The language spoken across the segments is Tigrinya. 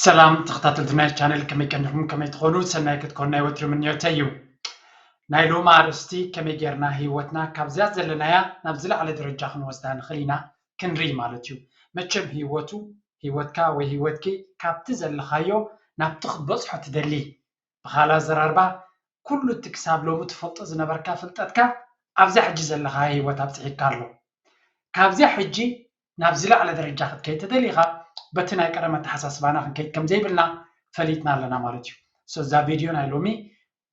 ሰላም ተኸታተልቲ ናይ ቻነል፣ ከመይ ቀኒኹም? ከመይ ትኾኑ? ሰናይ ክትኮኑ ናይ ወትሩ ምንዮተይ እዩ። ናይ ሎሚ ኣርእስቲ ከመይ ጌርና ህይወትና ካብዚኣ ዘለናያ ናብ ዝለዓለ ደረጃ ክንወስዳ ንኽእል ኢና ክንርኢ ማለት እዩ። መቸም ህይወቱ፣ ህይወትካ ወይ ህይወትኪ ካብቲ ዘለኻዮ ናብቲ ክትበጽሖ ትደሊ። ብኻልእ ኣዘራርባ፣ ኩሉ እቲ ክሳብ ሎሚ ትፈልጦ ዝነበርካ ፍልጠትካ ኣብዛ ሕጂ ዘለኻዮ ህይወት ኣብጽሒካ ኣሎ። ካብዚኣ ሕጂ ናብ ዝለዓለ ደረጃ ክትከይድ ተደሊኻ፣ በቲ ናይ ቀደም ኣተሓሳስባና ክንከይድ ከም ዘይብልና ፈሊጥና ኣለና ማለት እዩ። So እዛ ቪድዮ ናይ ሎሚ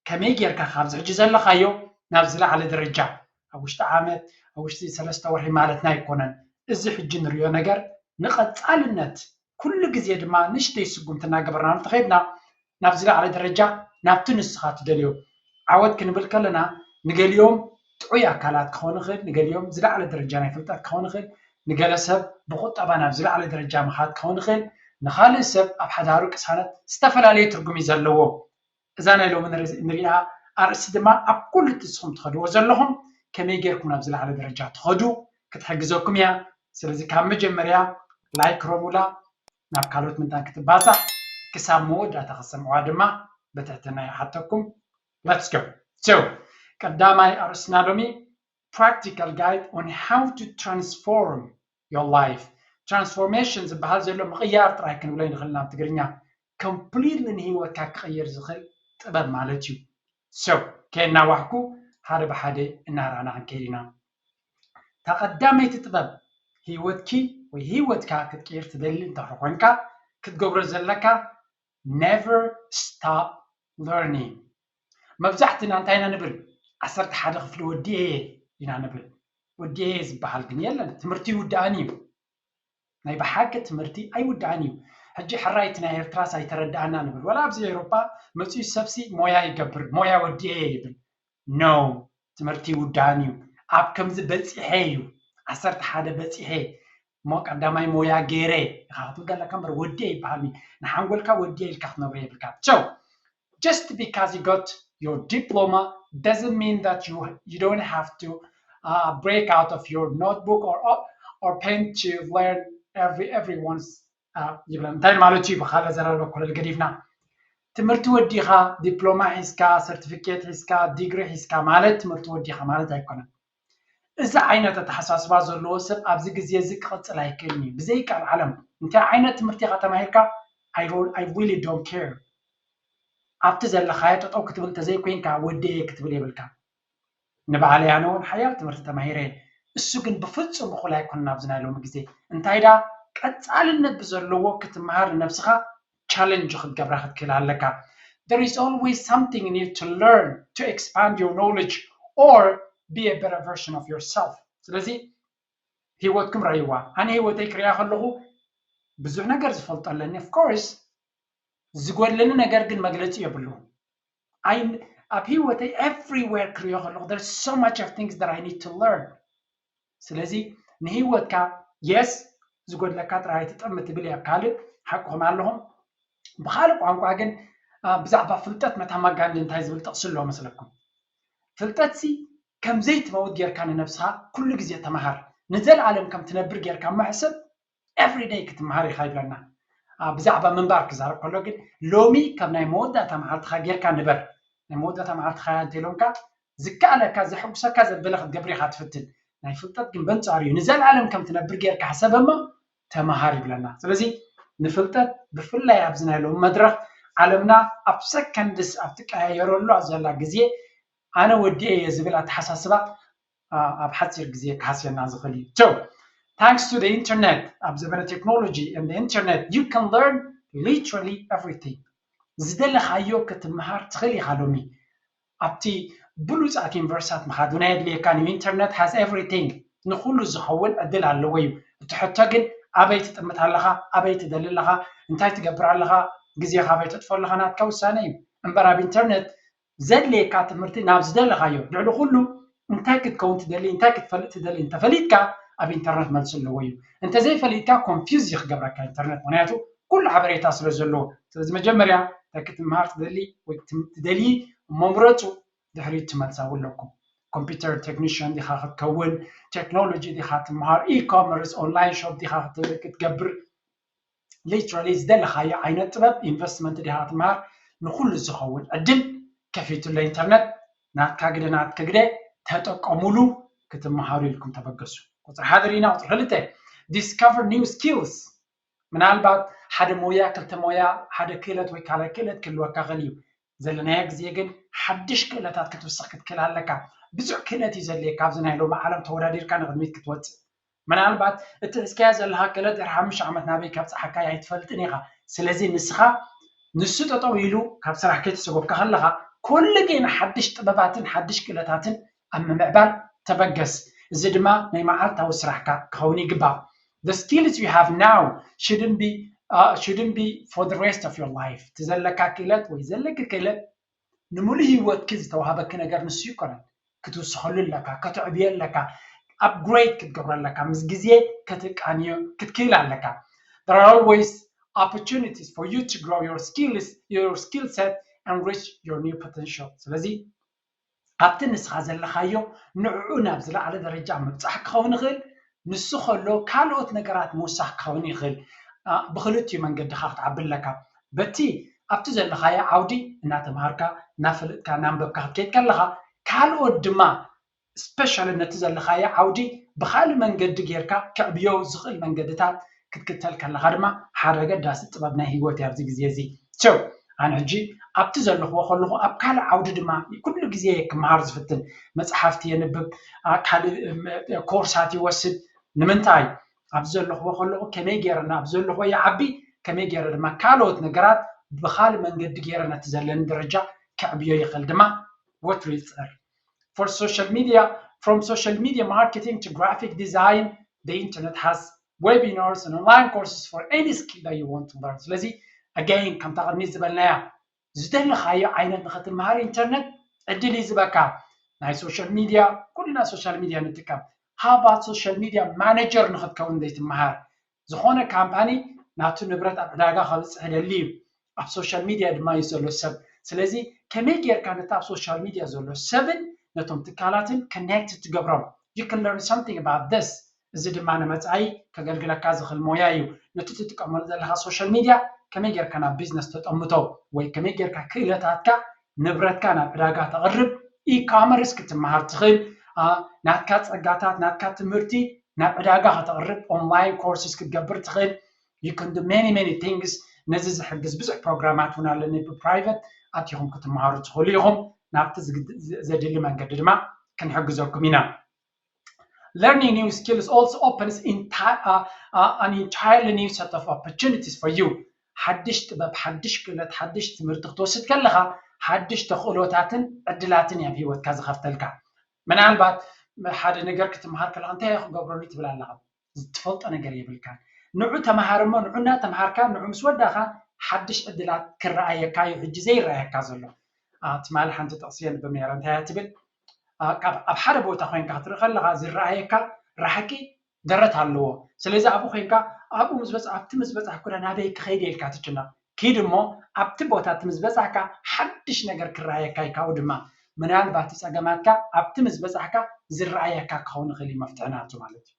ከመይ ጌርካ ካብዚ ሕጂ ዘለኻዮ ናብ ዝለዓለ ደረጃ፣ ኣብ ውሽጢ ዓመት፣ ኣብ ውሽጢ ሰለስተ ወርሒ ማለትና ኣይኮነን። እዚ ሕጂ ንሪኦ ነገር ንቐጻልነት ኩሉ ግዜ ድማ ንእሽተይ ስጉምቲ እናገበርና እንተኸይድና ናብ ዝለዓለ ደረጃ ናብቲ ንስኻ ትደልዮ ዓወት ክንብል ከለና ንገሊኦም ጥዑይ ኣካላት ክኸውን ይኽእል፣ ንገሊኦም ዝለዓለ ደረጃ ናይ ፍልጠት ክኸውን ይኽእል፣ ንገለ ሰብ ብቁጠባ ናብ ዝለዓለ ደረጃ ምኻድ ክኸውን ይኽእል፣ ንኻልእ ሰብ ኣብ ሓዳሩ ቅሳነት ዝተፈላለየ ትርጉም እዩ ዘለዎ። እዛ ናይ ሎሚ ንሪ- ንሪኣ ኣርእስቲ ድማ ኣብ ኩሉ እቲ ንስኹም ትኸድዎ ዘለኹም ከመይ ጌርኩም ናብ ዝለዓለ ደረጃ ትኸዱ ክትሕግዘኩም እያ። ስለዚ ካብ መጀመርያ ላይክ ረቡላ ናብ ካልኦት ምንታን ክትባዛሕ ክሳብ መወዳእታ ክሰምዕዋ ድማ ብትሕትና ይሓተኩም። Let's go. So ቀዳማይ ኣርእስትና ሎሚ practical guide on how to transform your life። Transformation ዝበሃል ዘሎ ምቕያር ጥራይ ክንብሎ ንኽእል ናብ ትግርኛ። Completely ንህይወትካ ክቕይር ዝኽእል ጥበብ ማለት እዩ። So ከየናዋሕኩ ሓደ ብሓደ እናረኣና ክንከይድ ኢና። እታ ቀዳመይቲ ጥበብ ህይወትኪ ወይ ህይወትካ ክትቅይር ትደሊ እንተኾንካ ክትገብሮ ዘለካ never stop learning። መብዛሕትና እንታይ ኢና ንብል? ዓሰርተ ሓደ ክፍሊ ወዲኤ ኢና ንብል። ወዲኤ ዝበሃል ግን የለን። ትምህርቲ ይውዳእን እዩ። ናይ ብሓቂ ትምህርቲ ኣይውዳእን እዩ። ሕጂ ሕራይ እቲ ናይ ኤርትራስ ኣይተረድኣና ንብል። ወላ ኣብዚ ኤውሮጳ መጺኡ ሰብሲ ሞያ ይገብር፣ ሞያ ወዲኤ ይብል። No፣ ትምህርቲ ይውዳእን እዩ። ኣብ ከምዚ በጺሐ እዩ፣ ዓሰርተ ሓደ በጺሐ እሞ ቀዳማይ ሞያ ገይረ ኢኻ ክትብል ዘለካ እምበር ወዲኤ ይበሃል እዩ። ንሓንጎልካ ወዲኤ ኢልካ ክትነብሮ የብልካ። So just because you got your diploma doesn't mean that you you don't have to uh, break out of your notebook or or pen to learn every everyone's uh, ይብለን። እንታይ ማለት እዩ? ብኻልእ ኣዘራርባ ኮለል ገዲፍና ትምህርቲ ወዲኻ፣ ዲፕሎማ ሒዝካ፣ ሰርቲፊኬት ሒዝካ፣ ዲግሪ ሒዝካ ማለት ትምህርቲ ወዲኻ ማለት ኣይኮነን። እዚ ዓይነት ኣተሓሳስባ ዘለዎ ሰብ ኣብዚ ግዜ እዚ ክቕጽል ኣይክእልን እዩ። ብዘይ ቃል ዓለም እንታይ ዓይነት ትምህርቲ ኢኻ ተማሂርካ? I really don't care። ኣብቲ ዘለኻዮ ጠጠው ክትብል እንተዘይኮይንካ ወዲኤ ክትብል የብልካ። ንባዕለይ ኣነ እውን ሓያል ትምህርቲ ተማሂረ፣ እሱ ግን ብፍጹም እኹል ኣይኮነን ኣብዚ ናይ ሎሚ ግዜ። እንታይ ደኣ ቀጻልነት ብዘለዎ ክትመሃር ንነብስኻ ቻለንጅ ክትገብራ ክትክእል ኣለካ። There is always something new to learn to expand your knowledge or be a better version of yourself። ስለዚ ህይወትኩም ረእይዋ። ኣነ ህይወተይ ክሪኣ ከለኹ ብዙሕ ነገር ዝፈልጦ ኣለኒ። Of course ዝጎድለኒ ነገር ግን መግለጺ የብሉ። ኣብ ህይወተይ everywhere ክሪኦ ከለኹ there's so much of things that I need to learn። ስለዚ ንህይወትካ የስ ዝጎድለካ ጥራይ ትጠም ትብል እያ። ካልእ ሓቅኹም ኣለኹም። ብኻልእ ቋንቋ ግን ብዛዕባ ፍልጠት መታማ ጋንዲ እንታይ ዝብል ጥቕሲ ኣለዎ መስለኩም? ፍልጠትሲ ከም ዘይትመውት ጌርካ ንነብስኻ ኩሉ ግዜ ተመሃር፣ ንዘለኣለም ከም ትነብር ጌርካ እሞ ሕሰብ። Everyday ክትመሃር ኢኻ ይብለና። ብዛዕባ ምንባር ክዛረብ ከሎ ግን ሎሚ ከም ናይ መወዳእታ መዓልትኻ ጌርካ ንበር። ናይ መወዳእታ መዓልትኻ እያ እንተኢሎምካ ዝከኣለካ ዘሐጉሰካ ዘበለ ክትገብር ኢኻ ትፍትን። ናይ ፍልጠት ግን በንጻሩ እዩ። ንዘለኣለም ከም ትነብር ጌርካ ሕሰብ እሞ ተመሃር ይብለና። ስለዚ ንፍልጠት ብፍላይ ኣብዚ ናይ ሎሚ መድረኽ ዓለምና ኣብ ሰከንድስ ኣብ ትቀያየረሉ ኣብ ዘላ ግዜ ኣነ ወዲኤ እየ ዝብል ኣተሓሳስባ ኣብ ሓፂር ግዜ ክሃስየና ዝኽእል እዩ። So thanks to the internet፣ ኣብ ዘበነ ቴክኖሎጂ and the internet you can learn literally everything። ዝደለኻዮ ክትመሃር ትኽእል ኢኻ። ሎሚ ኣብቲ ብሉፃት ዩኒቨርሲታት ምኻድ እውን ኣየድልየካን እዩ። Internet has everything፣ ንኩሉ ዝኸውን ዕድል ኣለዎ እዩ። እቲ ሕቶ ግን ኣበይ ትጥምት ኣለኻ? ኣበይ ትደሊ ኣለኻ? እንታይ ትገብር ኣለኻ? ግዜኻ ኣበይ ተጥፎ ኣለኻ? ናትካ ውሳነ እዩ እምበር ኣብ ኢንተርነት ዘድልየካ ትምህርቲ ናብ ዝደለኻዮ ልዕሊ ኩሉ እንታይ ክትከውን ትደሊ እንታይ ክትፈልጥ ትደሊ እንተፈሊጥካ ኣብ ኢንተርነት መልሲ ኣለዎ እዩ። እንተዘይፈሊጥካ ኮንፊውዝ እዩ ክገብረካ ኢንተርነት፣ ምክንያቱ ኩሉ ሓበሬታ ስለ ዘለዎ። ስለዚ መጀመርያ እንታይ ክትምሃር ትደሊ ወይ ትደሊ እሞ ምረፁ፣ ድሕሪኡ ትመልሳዊ ኣለኩም። ኮምፒውተር ቴክኒሽን ዲኻ ክትከውን፣ ቴክኖሎጂ ዲኻ ትምሃር፣ ኢኮመርስ ኦንላይን ሾፕ ዲኻ ክትገብር፣ literally ዝደለኻዮ ዓይነት ጥበብ ኢንቨስትመንት ዲኻ ትምሃር ንኩሉ ዝኸውን ዕድል ከፊቱሎ ኢንተርነት ናትካ ግደ ናትካ ግደ ተጠቀሙሉ ክትመሃሩ ኢልኩም ተበገሱ። ቁፅሪ ሓደ ርኢና። ቁፅሪ ክልተ discover new skills። ምናልባት ሓደ ሞያ ክልተ ሞያ ሓደ ክእለት ወይ ካልኣይ ክእለት ክህልወካ ክእል እዩ። ዘለናዮ ግዜ ግን ሓድሽ ክእለታት ክትውስኽ ክትክእል ኣለካ። ብዙሕ ክእለት እዩ ዘድልየካ ኣብዚ ናይ ሎሚ ዓለም ተወዳዲርካ ንቕድሚት ክትወፅእ። ምናልባት እቲ ሒዝካዮ ዘለኻ ክእለት ድሕሪ ሓሙሽተ ዓመት ናበይ ከብፅሓካ ኣይትፈልጥን ኢኻ። ስለዚ ንስኻ ንሱ ጠጠው ኢሉ ካብ ስራሕ ከይተሰጎግካ ከለኻ ኩሉ ግዜ ንሓድሽ ጥበባትን ሓድሽ ክእለታትን ኣብ ምምዕባል ተበገስ። እዚ ድማ ናይ መዓልታዊ ስራሕካ ክኸውን ይግባእ። The skills you have now shouldn't be uh, shouldn't be for the rest of your life። እቲ ዘለካ ክእለት ወይ ዘለኪ ክእለት ንምሉእ ህይወትኪ ዝተዋሃበኪ ነገር ንሱ ይኮነን። ክትውስኸሉ ኣለካ፣ ከተዕብዮ ኣለካ፣ upgrade ክትገብሮ ኣለካ፣ ምስ ግዜ ከተቃንዮ ክትክእል ኣለካ። There are always opportunities for you to grow your skills, your skill set and reach your new potential። ስለዚ ኣብቲ ንስኻ ዘለኻዮ ንዕኡ ናብ ዝለዓለ ደረጃ ምብፃሕ ክኸውን ይኽእል። ንሱ ከሎ ካልኦት ነገራት ምውሳኽ ክኸውን ይኽእል። ብክልቲኡ መንገዲ ካ ክትዓቢ ኣለካ። በቲ ኣብቲ ዘለኻዮ ዓውዲ እናተምሃርካ እናፈለጥካ እናንበብካ ክትከይድ ከለኻ ካልኦት ድማ ስፔሻሊ ነቲ ዘለኻዮ ዓውዲ ብካልእ መንገዲ ጌርካ ክዕብዮ ዝኽእል መንገድታት ክትክተል ከለኻ ድማ ሓደ ኣገዳሲ ጥበብ ናይ ህይወት ኣብዚ ግዜ እዚ። ኣነ ሕጂ ኣብቲ ዘለኽዎ ከለኹ ኣብ ካልእ ዓውዲ ድማ ኩሉ ግዜ ክመሃር ዝፍትን መፅሓፍቲ የንብብ፣ ካልእ ኮርሳት ይወስድ። ንምንታይ ኣብዚ ዘለኽዎ ከለኹ ከመይ ገይረ ናብ ዘለኽዎ ይዓቢ ከመይ ገይረ ድማ ካልኦት ነገራት ብካልእ መንገዲ ገይረ ነቲ ዘለኒ ደረጃ ከዕብዮ ይኽእል ድማ ወትሩ ይፅዕር። For social media, from social media marketing to graphic design, the internet has webinars and online courses for any skill that you want to learn። ስለዚ again ከምታ ቅድሚት ዝበልናያ ዝደለኻዮ ዓይነት ንኽትመሃር ኢንተርነት ዕድል እዩ ዝበካ። ናይ ሶሻል ሚድያ ኩልና ሶሻል ሚድያ ንጥቀም። How about social media manager ንኽትከውን ዘይትመሃር? ዝኾነ ካምፓኒ ናቱ ንብረት ኣብ ዕዳጋ ከብፅሕ ደሊ እዩ። ኣብ ሶሻል ሚድያ ድማ እዩ ዘሎ ሰብ። ስለዚ ከመይ ጌርካ ነቲ ኣብ ሶሻል ሚድያ ዘሎ ሰብን ነቶም ትካላትን connect ትገብሮም? You can learn something about this። እዚ ድማ ንመፃኢ ከገልግለካ ዝኽእል ሞያ እዩ። ነቲ ትጥቀመሉ ዘለካ ሶሻል ሚድያ ከመይ ጌርካ ናብ ቢዝነስ ተጠምቶ ወይ ከመይ ጌርካ ክእለታትካ ንብረትካ ናብ ዕዳጋ ተቕርብ፣ ኢኮመርስ ክትመሃር ትኽእል፣ ናትካ ፀጋታት ናትካ ትምህርቲ ናብ ዕዳጋ ከተቕርብ ኦንላይን ኮርስስ ክትገብር ትኽእል። You can do many many things። ነዚ ዝሕግዝ ብዙሕ ፕሮግራማት እውን ኣለኒ ብፕራይቨት ኣቲኹም ክትመሃሩ ትኽእሉ ኢኹም። ናብቲ ዘድሊ መንገዲ ድማ ክንሕግዘኩም ኢና። Learning new skills also opens an entirely new set of opportunities for you። ሓድሽ ጥበብ ሓድሽ ክእለት ሓድሽ ትምህርቲ ክትወስድ ከለኻ ሓድሽ ተኽእሎታትን ዕድላትን እዮም ህይወትካ ዝኸፍተልካ። ምናልባት ሓደ ነገር ክትምሃር ከለካ እንታይ ክገብረሉ ትብል ኣለኻ? ዝትፈልጦ ነገር የብልካን። ንዑ ተምሃር እሞ ንዑ እናተምሃርካ ንዑ ምስ ወዳእካ ሓድሽ ዕድላት ክረኣየካ እዩ ሕጂ ዘይረኣየካ ዘሎ። ትማሊ ሓንቲ ጥቕሲ የንብብ ነይረ እንታይ እያ ትብል? ኣብ ሓደ ቦታ ኮይንካ ክትርኢ ከለካ ዝረኣየካ ራሕቂ ደረት ኣለዎ። ስለዚ ኣብኡ ኮይንካ ኣብኡ ምስ በፃ ኣብቲ ምስ በፃሕኩ ዶ ናበይ ክኸይድ ኢልካ ትጭነቕ። ኪድ እሞ ኣብቲ ቦታ እቲ ምስ በፃሕካ ሓድሽ ነገር ክረኣየካ እዩ። ካብኡ ድማ ምናልባት እቲ ፀገማትካ ኣብቲ ምስ በፃሕካ ዝረኣየካ ክኸውን ይኽእል እዩ መፍትሒ ናቱ ማለት እዩ።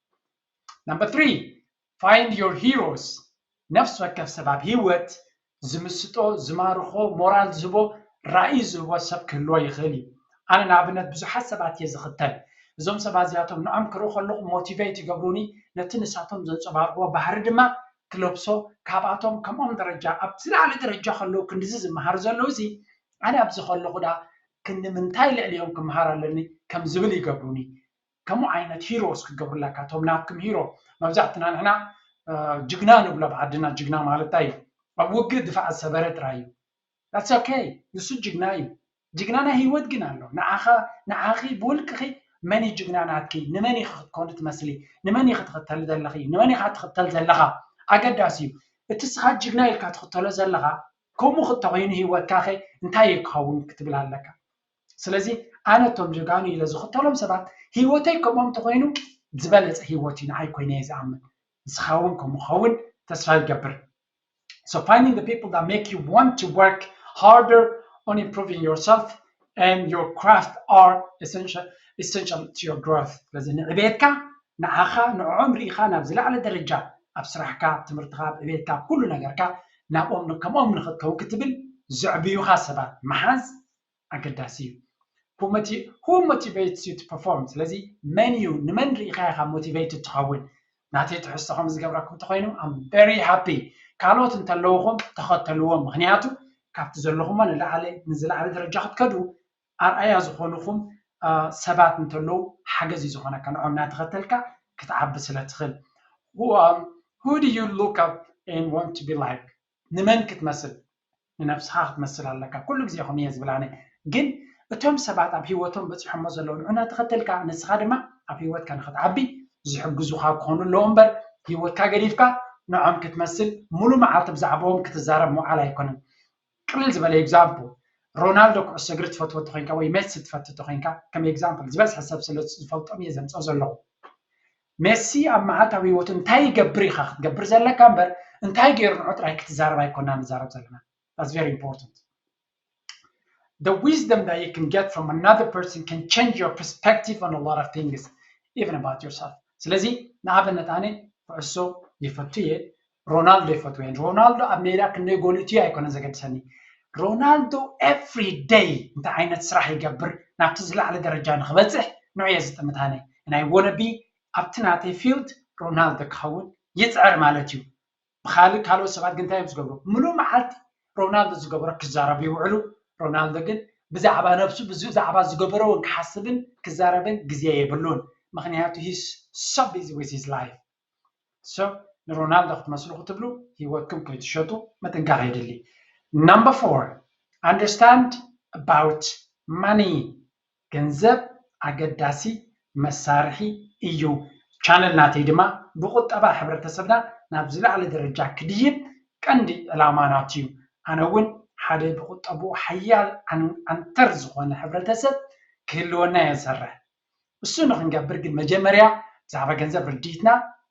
Number three, find your heroes። ነፍሲ ወከፍ ሰብ ኣብ ህይወት ዝምስጦ ዝማርኾ ሞራል ዝህቦ ራእይ ዝህቦ ሰብ ክህልዎ ይኽእል እዩ። ኣነ ንኣብነት ብዙሓት ሰባት እየ ዝኽተል። እዞም ሰባት እዚኣቶም ንዖም ክርኢ ከለኹ ሞቲቬት ይገብሩኒ። ነቲ ንሳቶም ዘንፀባርቕዎ ባህሪ ድማ ክለብሶ ካብኣቶም ከምኦም ደረጃ ኣብ ዝለዓለ ደረጃ ከለዉ ክንድዚ ዝመሃር ዘለዉ እዚ ኣነ ኣብዚ ከለኹ ዳ ክንዲ ምንታይ ልዕሊኦም ክመሃር ኣለኒ ከም ዝብል ይገብሩኒ። ከምኡ ዓይነት ሂሮስ ክትገብሩ ኣለካ። እቶም ናትኩም ሂሮ መብዛሕትና ንሕና ጅግና ንብሎ ብዓድና ጅግና ማለት እንታይ እዩ? ኣብ ውግእ ድፋዕ ዝሰበረ ጥራይ እዩ። That's okay። ንሱ ጅግና እዩ። ጅግና ናይ ህይወት ግን ኣሎ። ንዓኻ ንዓኺ ብውልቅኺ መን እዩ ጅግና ናትኪ? ንመን ኢኺ ክትኮኒ ትመስሊ? ንመን ኢኺ ትኽተሊ ዘለኺ? ንመን ኢኻ ትኽተል ዘለኻ? ኣገዳሲ እዩ። እቲ ስኻ ጅግና ኢልካ ትኽተሎ ዘለኻ ከምኡ ክተኾይኑ ህይወትካኸ እንታይ እዩ ክኸውን ክትብል ኣለካ። ስለዚ ኣነ እቶም ጀጋኑ ኢለ ዝኽተሎም ሰባት ህይወተይ ከምኦም እንተኾይኑ ዝበለፀ ህይወት እዩ ንዓይ ኮይነ እየ ዝኣምን። ንስኻ እውን ከምኡ ክኸውን ተስፋ ይገብር። So finding the people that make you want to work harder on improving yourself and your craft are essential, essential to your growth። ስለዚ ንዕቤትካ ንዓኻ ንዕኦም ርኢኻ ናብ ዝለዓለ ደረጃ ኣብ ስራሕካ፣ ኣብ ትምህርትካ፣ ኣብ ዕቤትካ፣ ኣብ ኩሉ ነገርካ ናብኦም ን- ከምኦም ንክትከውን ክትብል ዘዕብዩካ ሰባት ምሓዝ ኣገዳሲ እዩ። Who moti- who motivates you to perform? ስለዚ መን እዩ ንመን ርኢካ ኢካ ሞቲቬትድ ትኸውን? ናተይ ትሕዝቶ ከም ዝገብረኩም እንተኮይኑ I'm very happy። ካልኦት እንተለውኩም ተኸተልዎም፣ ምክንያቱ ካብቲ ዘለኹሞ ንላዕሊ ንዝላዕሊ ደረጃ ክትከዱ ኣርኣያ ዝኾኑኹም ሰባት እንተለዉ ሓገዝ እዩ ዝኾነካ። ንዖም እናተኸተልካ ክትዓቢ ስለ ትኽእል። Who do you look up and want to be like? ንመን ክትመስል? ንነብስኻ ክትመስል ኣለካ። ኩሉ ግዜ ከምኡ እየ ዝብል ኣነ። ግን እቶም ሰባት ኣብ ህይወቶም በፂሖሞ ዘለዉ ንዑ እናተኸተልካ ንስኻ ድማ ኣብ ህይወትካ ንክትዓቢ ዝሕግዙኻ ክኾኑ ኣለዎ እምበር ህይወትካ ገዲፍካ ንዖም ክትመስል ሙሉ መዓልቲ ብዛዕባኦም ክትዛረብ ምውዓል ኣይኮነን። ቅልል ዝበለ example፣ ሮናልዶ ኩዕሶ እግሪ ትፈትዎ እንተኮይንካ ወይ ሜሲ ትፈትዎ እንተኮይንካ ከም example ዝበዝሐ ሰብ ስለ ዝፈልጦም እየ ዘምፅኦ ዘለኹ። ሜሲ ኣብ መዓልታዊ ህይወቱ እንታይ ይገብር ኢካ ክትገብር ዘለካ እምበር እንታይ ገይሩ ንዑ ጥራይ ክትዛረብ ኣይኮና ንዛረብ ዘለና። That's very important. The wisdom that you can get from another person can change your perspective on a lot of things, even about yourself. ስለዚ ንኣብነት ኣነ ኩዕሶ ይፈቱ እየ፣ ሮናልዶ ይፈትዎ እየ። ሮናልዶ ኣብ ሜዳ ክንደይ ጎል ይእትዮ ኣይኮነን ዘገድሰኒ። ሮናልዶ every day እንታይ ዓይነት ስራሕ ይገብር ናብቲ ዝለዓለ ደረጃ ንክበፅሕ ንዑ እየ ዝጥምት ኣነ። And I wanna be ኣብቲ ናተይ ፊልድ ሮናልዶ ክኸውን ይፅዕር ማለት እዩ። ብካልእ ካልኦት ሰባት ግን እንታይ እዮም ዝገብሩ? ምሉእ መዓልቲ ሮናልዶ ዝገበሮ ክዛረቡ ይውዕሉ። ሮናልዶ ግን ብዛዕባ ነብሱ ብዛዕባ ዝገበሮ እውን ክሓስብን ክዛረብን ግዜ የብሉን። ምክንያቱ he's so busy with his life። So ንሮናልዶ ክትመስሉ ክትብሉ ህይወትኩም ከይትሸጡ ምጥንቃቕ የድሊ። Number four, understand about money. ገንዘብ ኣገዳሲ መሳርሒ እዩ። ቻነል ናተይ ድማ ብቁጠባ ሕብረተሰብና ናብ ዝለዓለ ደረጃ ክድይብ ቀንዲ ዕላማ ናቱ እዩ። ኣነ እውን ሓደ ብቁጠብኡ ሓያል ኣን- ኣንተር ዝኾነ ሕብረተሰብ ክህልወና እየ ዝሰርሕ። እሱ ንክንገብር ግን መጀመርያ ብዛዕባ ገንዘብ ርድኢትና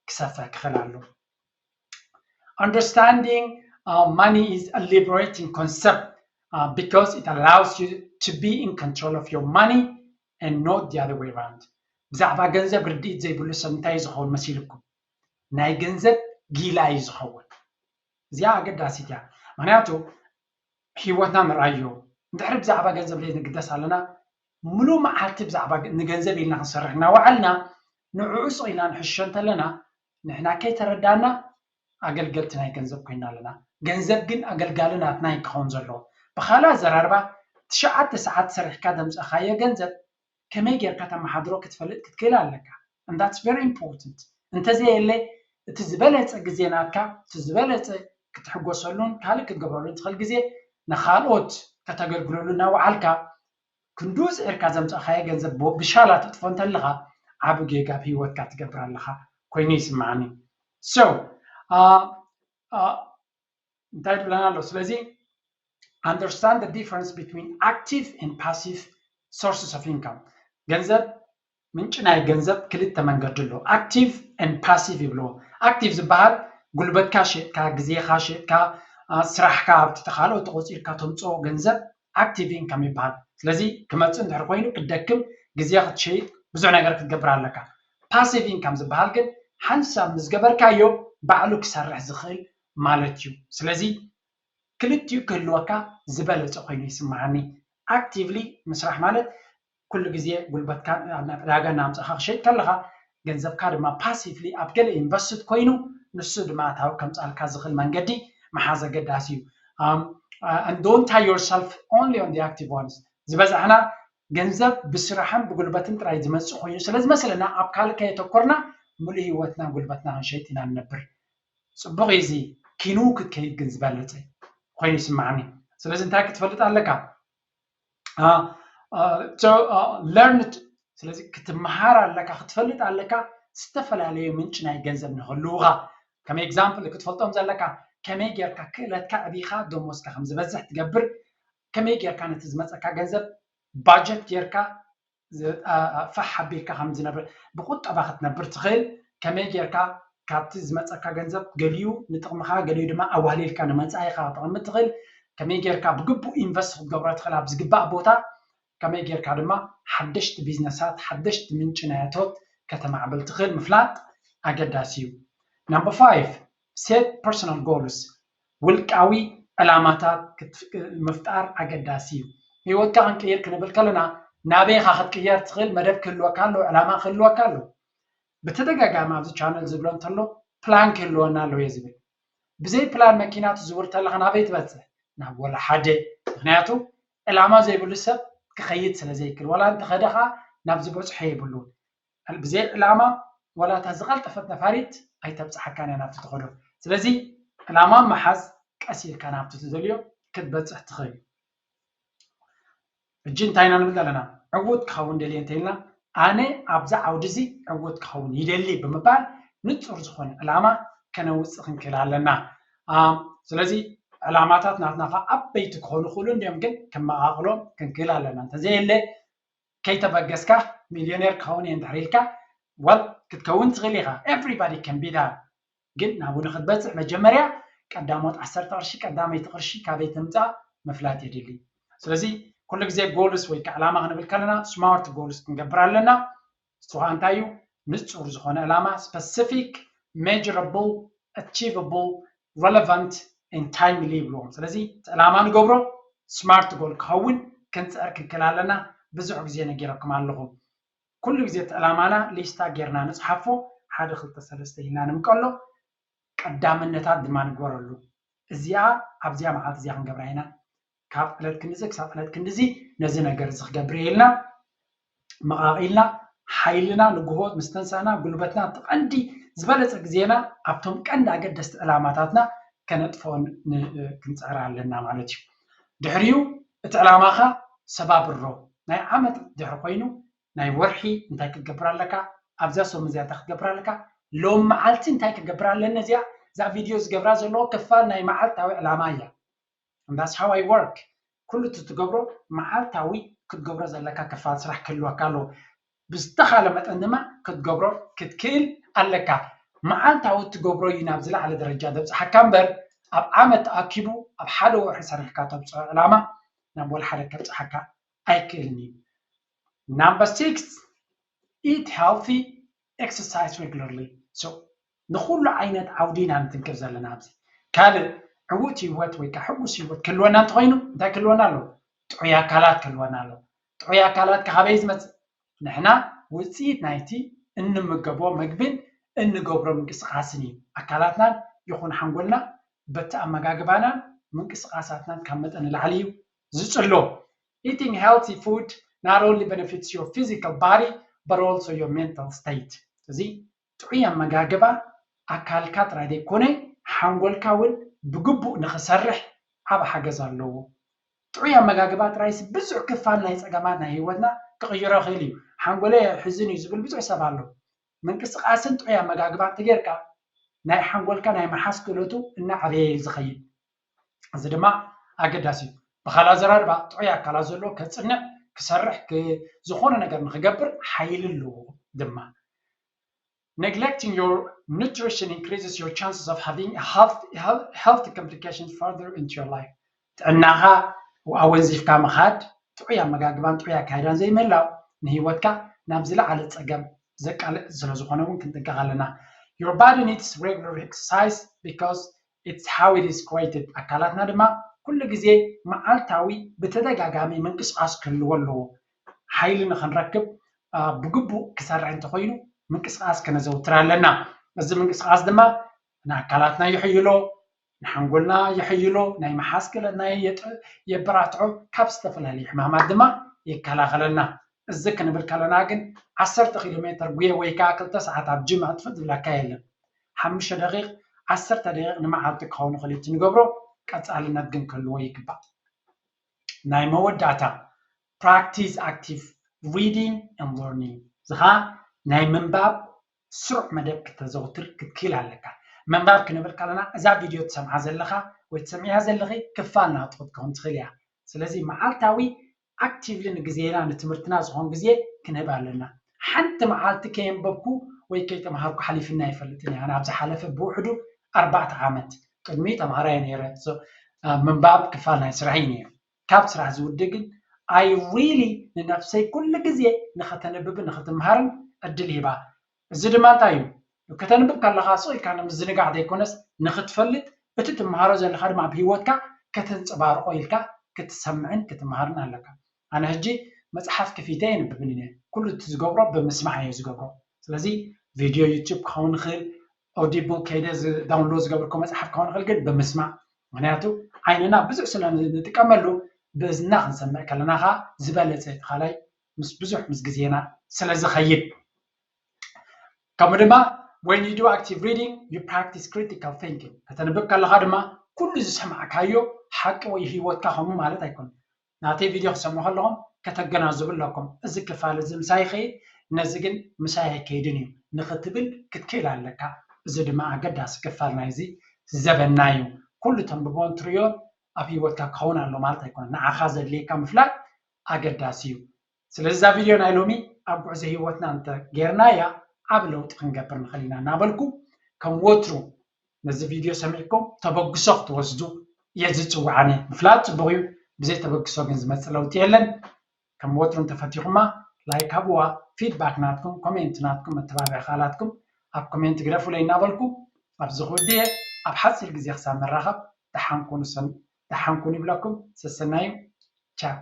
ክሰፍሕ ክኽእል ኣለዎ። Understanding uh, money is a liberating concept uh, because it allows you to be in control of your money and not the other way around. ብዛዕባ ገንዘብ ርድኢት ዘይብሉ ሰብ እንታይ እዩ ዝኸውን መሲልኩም? ናይ ገንዘብ ጊላ እዩ ዝኸውን። እዚኣ ኣገዳሲት እያ። ምክንያቱ ህይወትና ምርኣዮ። እንድሕሪ ብዛዕባ ገንዘብ ዘይንግደስ ኣለና፣ ሙሉእ መዓልቲ ብዛዕባ ገ- ንገንዘብ ኢልና ክንሰርሕ እናወዓልና ንዕኡ ስቕ ኢልና ንሕሾ እንተለና ንሕና ከይተረዳና ኣገልገልቲ ናይ ገንዘብ ኮይና ኣለና። ገንዘብ ግን ኣገልጋሊ ናትና እዩ ክኸውን ዘለዎ። ብካልእ ኣዘራርባ ትሽዓተ ሰዓት ሰሪሕካ ዘምፀእካዮ ገንዘብ ከመይ ጌርካ ተመሓድሮ ክትፈልጥ ክትክእል ኣለካ። And that's very important። እንተዘየለ እቲ ዝበለፀ ግዜ ናትካ እቲ ዝበለፀ ክትሕጎሰሉን ካልእ ክትገብረሉን ትኽእል ግዜ ንካልኦት ከተገልግለሉ እናወዓልካ ክንዱ ፅዒርካ ዘምፃእካዮ ገንዘብ ብ- ብሻላ ትጥፎ እንተለካ ዓብ ጌጋ ኣብ ህይወትካ ትገብር ኣለካ ኮይኑ ይስማዓኒ። So እንታይ ትብለና ኣሎ? ስለዚ understand the difference between active and passive sources of income. ገንዘብ ምንጪ ናይ ገንዘብ ክልተ መንገዲ ኣሎ። Active and passive ይብልዎ። ኣክቲቭ ዝበሃል ጉልበትካ ሸጥካ፣ ግዜኻ ሸጥካ፣ ስራሕካ ኣብቲ ካልኦት ተቆፂርካ ተምፅኦ ገንዘብ ኣክቲቭ ኢንካም ይበሃል። ስለዚ ክመፅእ እንድሕር ኮይኑ ክትደክም፣ ግዜ ክትሸይጥ፣ ብዙሕ ነገር ክትገብር ኣለካ። ፓሲቭ ኢንካም ዝበሃል ግን ሓንሳብ ምስ ገበርካዮ ባዕሉ ክሰርሕ ዝኽእል ማለት እዩ። ስለዚ ክልቲኡ ክህልወካ ዝበለፀ ኮይኑ ይስምዓኒ። ኣክቲቭሊ ምስራሕ ማለት ኩሉ ግዜ ጉልበትካ ናብ ዕዳጋ እናምፃእካ ክሸይጥ ከለካ ገንዘብካ ድማ ፓሲቭሊ ኣብ ገለ ኢንቨስትድ ኮይኑ ንሱ ድማ ኣታዊ ከምፃልካ ዝኽእል መንገዲ ምሓዝ ኣገዳሲ እዩ። And don't tie yourself only on the active ones። ዝበዛሕና ገንዘብ ብስራሕን ብጉልበትን ጥራይ ዝመፅእ ኮይኑ ስለዝመስለና ኣብ ካልእ ከየተኮርና ሙሉእ ህይወትና ጉልበትና ክንሸይጥ ኢና ንነብር። ፅቡቅ እዩ እዚ ኪኑ ክትከይድ ግን ዝበለፀ ኮይኑ ይስማዓኒ። ስለዚ እንታይ ክትፈልጥ ኣለካ? Learn it። ስለዚ ክትመሃር ኣለካ ክትፈልጥ ኣለካ ዝተፈላለዩ ምንጪ ናይ ገንዘብ ንክህልውካ። ከመይ ኤግዛምፕል ክትፈልጦም ዘለካ ከመይ ጌርካ ክእለትካ ዕቢካ ደሞዝካ ከም ዝበዝሕ ትገብር፣ ከመይ ጌርካ ነቲ ዝመፀካ ገንዘብ ባጀት ጌርካ ፋሕ ኣቢልካ ከም ዝነብር ብቁጠባ ክትነብር ትኽእል፣ ከመይ ጌርካ ካብቲ ዝመፀካ ገንዘብ ገሊኡ ንጥቕምኻ ገሊኡ ድማ ኣዋህሊልካ ንመፃኢኻ ክተቐምጥ ትኽእል፣ ከመይ ጌርካ ብግቡእ ኢንቨስት ክትገብሮ ትኽእል ኣብ ዝግባእ ቦታ፣ ከመይ ጌርካ ድማ ሓደሽቲ ቢዝነሳት ሓደሽቲ ምንጪ ናይ እቶት ከተማዕብል ትኽእል ምፍላጥ ኣገዳሲ እዩ። Number five, set personal goals. ውልቃዊ ዕላማታት ምፍጣር ኣገዳሲ እዩ። ህይወትካ ክንቅይር ክንብል ከለና ናበይኻ ክትቅየር ትኽእል መደብ ክህልወካ ኣለዎ፣ ዕላማ ክህልወካ ኣለዎ። ብተደጋጋሚ ኣብዚ ቻነል ዝብሎ እንተሎ ፕላን ክህልወና ኣለዎ እየ ዝብል። ብዘይ ፕላን መኪና ትዝውር ተለኻ ናበይ ትበፅሕ? ናብ ወላ ሓደ። ምክንያቱ ዕላማ ዘይብሉ ሰብ ክኸይድ ስለ ዘይክእል፣ ዋላ እንተኸደ ከዓ ናብ ዝበፅሖ የብሉን። ብዘይ ዕላማ ዋላ እታ ዝቐልጠፈት ነፋሪት ኣይተብፅሓካን እያ ናብቲ ትኸዶ። ስለዚ ዕላማ ምሓዝ ቀስ ኢልካ ናብቲ ትደልዮ ክትበፅሕ ትኽእል። ሕጂ እንታይ ኢና ንብል ዘለና? ዕዉት ክኸውን ደልየ እንተኢልና፣ ኣነ ኣብዚ ዓውዲ እዚ ዕዉት ክኸውን ይደሊ ብምባል ንፁር ዝኾነ ዕላማ ከነውፅእ ክንክእል ኣለና። ስለዚ ዕላማታት ናትና ከዓ ዓበይቲ ክኾኑ ይኽእሉ እንዲዮም፣ ግን ክመቓቕሎም ክንክእል ኣለና። እንተዘየለ ከይተበገስካ ሚልዮኔር ክኸውን እየ እንድሕር ኢልካ፣ ወል ክትከውን ትኽእል ኢኻ። Everybody can be that። ግን ናብኡ ንክትበፅሕ መጀመርያ ቀዳሞት ዓሰርተ ቅርሺ፣ ቀዳመይቲ ቅርሺ ካበይ ተምፃእ ምፍላጥ የድሊ። ስለዚ ኩሉ ግዜ ጎልስ ወይ ከዓ ዕላማ ክንብል ከለና ስማርት ጎልስ ክንገብር ኣለና። እሱ ከዓ እንታይ እዩ? ንፁር ዝኾነ ዕላማ፣ specific, measurable, achievable, relevant and timely ይብልዎም። ስለዚ እቲ ዕላማ ንገብሮ ስማርት ጎል ክኸውን ክንፅዕር ክንክእል ኣለና። ብዙሕ ግዜ ነጊረኩም ኣለኹ። ኩሉ ግዜ እቲ ዕላማና ሊስታ ጌርና ንፅሓፎ፣ ሓደ ክልተ ሰለስተ ኢልና ንምቀሎ፣ ቀዳምነታት ድማ ንግበረሉ። እዚኣ ኣብዚኣ መዓልቲ እዚኣ ክንገብራ ኢና፣ ካብ ዕለት ክንድዚ ክሳብ ዕለት ክንድዚ ነዚ ነገር እዚ ክገብር እየ ኢልና መቓቒልና ሓይልና ንግሆ ምስ ተንሳእና ጉልበትና እቲ ቀንዲ ዝበለፀ ግዜና ኣብቶም ቀንዲ ኣገደስቲ ዕላማታትና ከነጥፍኦ ክንፅዕር ኣለና ማለት እዩ። ድሕሪኡ እቲ ዕላማኻ ሰባብሮ። ናይ ዓመት ድሕሪ ኮይኑ ናይ ወርሒ እንታይ ክትገብር ኣለካ፣ ኣብዛ ሰሙን እዚኣ እንታይ ክትገብር ኣለካ፣ ሎም መዓልቲ እንታይ ክገብር ኣለኒ፣ እዚኣ እዛ ቪድዮ ዝገብራ ዘለዎ ክፋል ናይ መዓልታዊ ዕላማ እያ። And that's how I work። ኩሉ እቲ ትገብሮ መዓልታዊ ክትገብሮ ዘለካ ክፋል ስራሕ ክህልወካ ኣለዎ። ብዝተኻለ መጠን ድማ ክትገብሮ ክትክእል ኣለካ። መዓልታዊ እትገብሮ እዩ ናብ ዝለዓለ ደረጃ ዘብፅሓካ እምበር ኣብ ዓመት ተኣኪቡ ኣብ ሓደ ወርሒ ሰሪሕካ ተብፅሖ ዕላማ ናብ ወላ ሓደ ከብፅሓካ ኣይክእልን እዩ። Number six, eat healthy, exercise regularly። So ንኩሉ ዓይነት ዓውዲ ኢና ንትንክፍ ዘለና ኣብዚ። ካልእ ዕዉት ህይወት ወይ ከዓ ሕጉስ ህይወት ክህልወና እንተኮይኑ እንታይ ክህልወና ኣለዎ? ጥዑይ ኣካላት ክህልወና ኣለዎ። ጥዑይ ኣካላት ካበይ ዝመፅእ? ንሕና ውፅኢት ናይቲ እንምገቦ ምግብን እንገብሮ ምንቅስቃስን እዩ። ኣካላትናን ይኹን ሓንጎልና በቲ ኣመጋግባናን ምንቅስቃሳትናን ካብ መጠን ንላዕሊ እዩ ዝፅሎ። Eating healthy food not only benefits your physical body but also your mental state። እዚ ጥዑይ ኣመጋግባ ኣካልካ ጥራይ ዘይኮነ ሓንጎልካ እውን ብግቡእ ንክሰርሕ ዓብ ሓገዝ ኣለዎ። ጥዑይ ኣመጋግባ ጥራይስ ብዙሕ ክፋል ናይ ፀገማት ናይ ህይወትና ክቕይሮ ይኽእል እዩ። ሓንጎለይ ኣይሕዝን እዩ ዝብል ብዙሕ ሰብ ኣሎ። ምንቅስቃስን ጥዑይ ኣመጋግባን ተጌርካ ናይ ሓንጎልካ ናይ ምሓዝ ክእለቱ እናዓበየ እዩ ዝኸይድ። እዚ ድማ ኣገዳሲ እዩ። ብኻልእ ኣዘራርባ ጥዑይ ኣካላት ዘለዎ ከፅንዕ፣ ክሰርሕ፣ ክ- ዝኾነ ነገር ንክገብር ሓይሊ ኣለዎ ድማ። Neglecting your nutrition increases your chances of having a health, health, health complications further into your life. ጥዕናኻ ኣወንዚፍካ ምኻድ፣ ጥዑይ ኣመጋግባን ጥዑይ ኣካይዳን ዘይምህላው ንህይወትካ ናብ ዝለዓለ ፀገም ዘቃልዕ ስለ ዝኾነ እውን ክንጥንቀቕ ኣለና። Your body needs regular exercise because it's how it is created። ኣካላትና ድማ ኩሉ ግዜ መዓልታዊ ብተደጋጋሚ ምንቅስቃስ ክህልዎ ኣለዎ። ሓይሊ ንክንረክብ ብግቡእ ክሰርሕ እንተኮይኑ ምንቅስቃስ ከነዘውትር ኣለና። እዚ ምንቅስቃስ ድማ ንኣካላትና ይሕይሎ፣ ንሓንጎልና ይሕይሎ፣ ናይ ምሓዝ ክእለትና የበራትዖ፣ ካብ ዝተፈላለዩ ሕማማት ድማ ይከላኸለልና። እዚ ክንብል ከለና ግን ዓሰርተ ኪሎ ሜትር ጉየ ወይ ከዓ ክልተ ሰዓት ኣብ ጅም ኣጥፍእ ዝብለካ የለን። ሓሙሽተ ደቂቕ፣ ዓሰርተ ደቂቕ ንመዓልቲ ክኸውን ይኽእል እዩ እቲ ንገብሮ፣ ቀፃልነት ግን ክህልዎ ይግባእ። ናይ መወዳእታ practice active reading and learning። እዚ ኸዓ ናይ ምንባብ ስሩዕ መደብ ክተዘውትር ክትክእል ኣለካ። ምንባብ ክንብል ከለና እዛ ቪድዮ ትሰምዓ ዘለኻ ወይ ትሰምዕያ ዘለኺ ክፋል ናቱ ክትከውን ትኽእል እያ። ስለዚ መዓልታዊ ኣክቲቭሊ ንግዜና ንትምህርትና ዝኾን ግዜ ክንህብ ኣለና። ሓንቲ መዓልቲ ከየንበብኩ ወይ ከይተምሃርኩ ሓሊፍና ኣይፈልጥን እያ። ኣነ ኣብ ዝሓለፈ ብውሕዱ ኣርባዕተ ዓመት ቅድሚ ተምሃራይ ነይረ። ምንባብ ክፋል ናይ ስራሐይ ነይሩ። ካብ ስራሕ ዝውድእ ግን ኣይ ሪሊ ንነፍሰይ ኩሉ ግዜ ንኸተንብብን ንኽትምሃርን ዕድል ሂባ። እዚ ድማ እንታይ እዩ? ከተንብብ ከለኻ ስቕ ኢልካ ንምዝንጋዕ ዘይኮነስ ንክትፈልጥ፣ እቲ ትመሃሮ ዘለኻ ድማ ኣብ ህይወትካ ከተንፀባርቆ ኢልካ ክትሰምዕን ክትመሃርን ኣለካ። ኣነ ሕጂ መፅሓፍ ከፊተ የንብብን እየ። ኩሉ እቲ ዝገብሮ ብምስማዕ እየ ዝገብሮ። ስለዚ ቪድዮ ዩቱብ ክኸውን ይኽእል፣ ኦዲብል ከይደ ዳውንሎድ ዝገብርኮ መፅሓፍ ክኸውን ይኽእል፣ ግን ብምስማዕ። ምክንያቱ ዓይንና ብዙሕ ስለ ንጥቀመሉ ብእዝና ክንሰምዕ ከለና ከዓ ዝበለፀ እቲ ካልኣይ ምስ ብዙሕ ምስ ግዜና ስለ ዝኸይድ። ከምኡ ድማ when you do active reading you practice critical thinking። ከተንብብ ከለኻ ድማ ኩሉ ዝሰማዕካዮ ሓቂ ወይ ህይወትካ ከምኡ ማለት ኣይኮነን። ናተይ ቪድዮ ክሰምዑ ከለኹም ከተገናዝቡ ኣለኩም። እዚ ክፋል እዚ ምሳይ ይኸይድ፣ ነዚ ግን ምሳይ ኣይከይድን እዩ ንክትብል ክትክእል ኣለካ። እዚ ድማ ኣገዳሲ ክፋል ናይዚ ዘበንና እዩ። ኩሉ ተንብቦን ትሪዮን ኣብ ህይወትካ ክኸውን ኣሎ ማለት ኣይኮነን። ንዓኻ ዘድልየካ ምፍላጥ ኣገዳሲ እዩ። ስለዚ እዛ ቪድዮ ናይ ሎሚ ኣብ ጉዕዞ ህይወትና እንተ ጌርናያ ዓብ ለውጢ ክንገብር ንኽእል ኢና እናበልኩ ከም ወትሩ ነዚ ቪድዮ ሰሚዕኩም ተበግሶ ክትወስዱ እየ ዝፅውዓኒ። ምፍላጥ ፅቡቕ እዩ፣ ብዘይ ተበግሶ ግን ዝመፅእ ለውጢ የለን። ከም ወትሩ እንተፈቲኹማ ላይክ ሃብዋ፣ ፊድባክ ናትኩም ኮሜንት ናትኩም መተባብዒ ቃላትኩም ኣብ ኮሜንት ግደፉለይ እናበልኩ ኣብዚ ክውድየ ኣብ ሓፂር ግዜ ክሳብ መራኸብ ደሓንኩኑ ይብለኩም። ሰሰናዩ ቻው።